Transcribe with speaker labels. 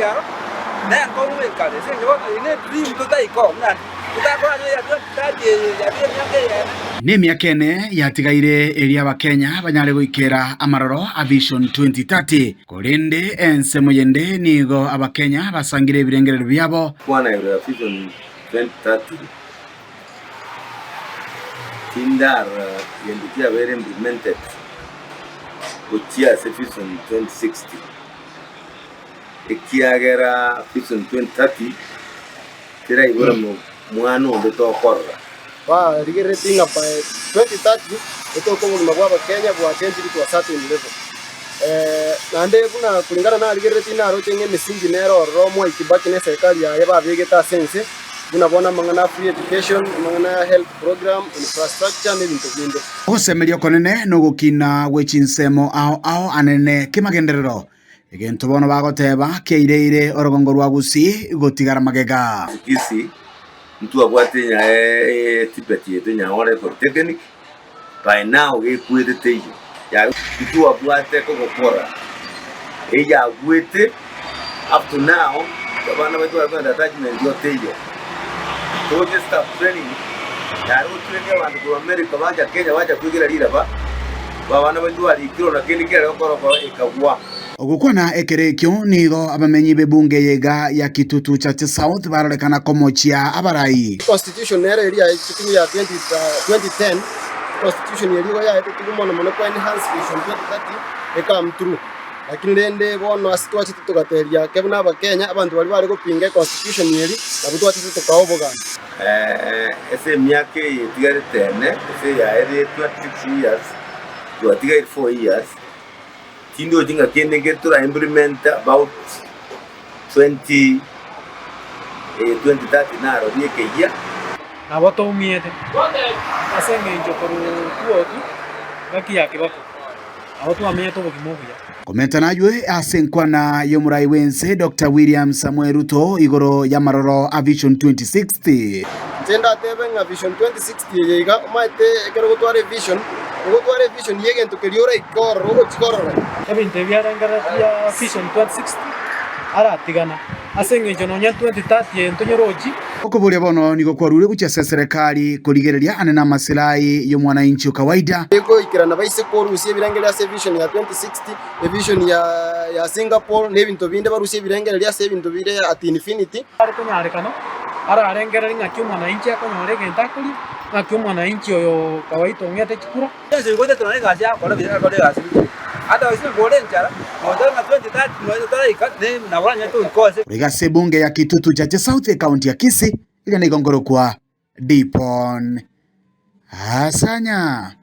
Speaker 1: ekiaro na enkong'u ekare ase eng'encho bono eye ne edream totaika oo buna totakoranyora ya 2030 eye yabeire emiaka eyene.
Speaker 2: Nemiaka ene yatigaire eria Abakenya banyare goikera amaroro a Vision 2030. Korende ensemo yende nigo Abakenya basangire ebirengererio biabo.
Speaker 3: Kwana igoro ya Vision 2030, Tindarora gento kiabeire implemented gochia ase Vision 2060, ekiagera Vision 2030 teraibora mwana onde tokorora.
Speaker 4: Barigereretie ng'a by 2030 etoke obogima bwa abakenya bwachenchiri to a certain level. Naende buna kulingana narigereretie naroche ng'a emisingi nere ororo Mwai Kibaki na eserekari yaye babegete ase ense buna bono amang'ana a free education, amang'ana ya health program, infrastructure na ebinto binde.
Speaker 2: Ogosemeria okonene na ogokina gwe chinsemo ao ao anene kemagenderero, egento bono bagoteba kiaireire orogongo rwa Gusii gotigara magega.
Speaker 3: Kisii ntwabwate enyae etibet yaito Nyaore Polytechnic by now gekwete teiyo ntwabwate kogokora eyagwete up to now abana baito bare kogenda attachment yo teiyo toche staff training yare gotrain abanto korwa America bacha Kenya bacha kwegera riraba abana baito barikire ona kende kiare gokora okoro ekagwa.
Speaker 2: Ogokwana ekero ekio nigo abamenyi b'ebunge eye iga ya Kitutu Chache South barorekana komochia abarai.
Speaker 4: Constitution nere eria yaetetigwe ya 2010, constitution eria igo yaetetigwe mono mono ko enhance vision 2030 e come through. Lakini rende bono ase twachete togateria ake buna abakenya, abanto baria bare gopinga econstitution eria, nabwo twachete tokaa obogambi.
Speaker 3: Ase emiaka eye etigarete ene, ase eyaerire 26 years, twatigaire 4 years, Tindochi ng'a kende nkere tora implement about 20 2030 narorie ekeyia.
Speaker 5: Nabo toumiete ase engencho korwa tuotu ngaki ya Kibaki nabo twamenyete obogima obuya.
Speaker 2: Komenta naywe ase enkwana y'omorai bw'ense Doctor William Samoei Ruto igoro y'amaroro a Vision 2060.
Speaker 4: Inche ndatebe ng'a Vision 2060 eye iga, omanyete ekero ogotwara evision, ogotwara evision y'egento keria oraike ororo ogochia korora.
Speaker 5: Ebinto ebi biarengereretie Vision 2060 aratigana, ase engencho nonya 2030 eye ntonyorochi.
Speaker 2: Okoboria bono nigo kwarure gochia ase eserekari korigereria ane namasilahi y'omwananchi o kawaida.
Speaker 4: Goikerana baise korusia ebirengererio ase evision ya 2060, evision ya ya Singapore, na ebinto binde barusie ebirengererio ase ebinto bire at infinity.
Speaker 5: Are konyarekana ararengererie ng'aki omwananchi akonyora egento akoria, ng'aki omwananchi oyo kawaida ong'ete chikura.
Speaker 1: Yeso oigwete nonya egasi agokora buya agakora egasi buya. Ata gose kore enchara, notebe ng'a 2030 nonya taraika, ne nabo oranyare toika ase.
Speaker 2: Korwa ase ebunge ya Kitutu Chache South ekaunti ya Kisii, eria nigo nkorokwa Dipon Asanya.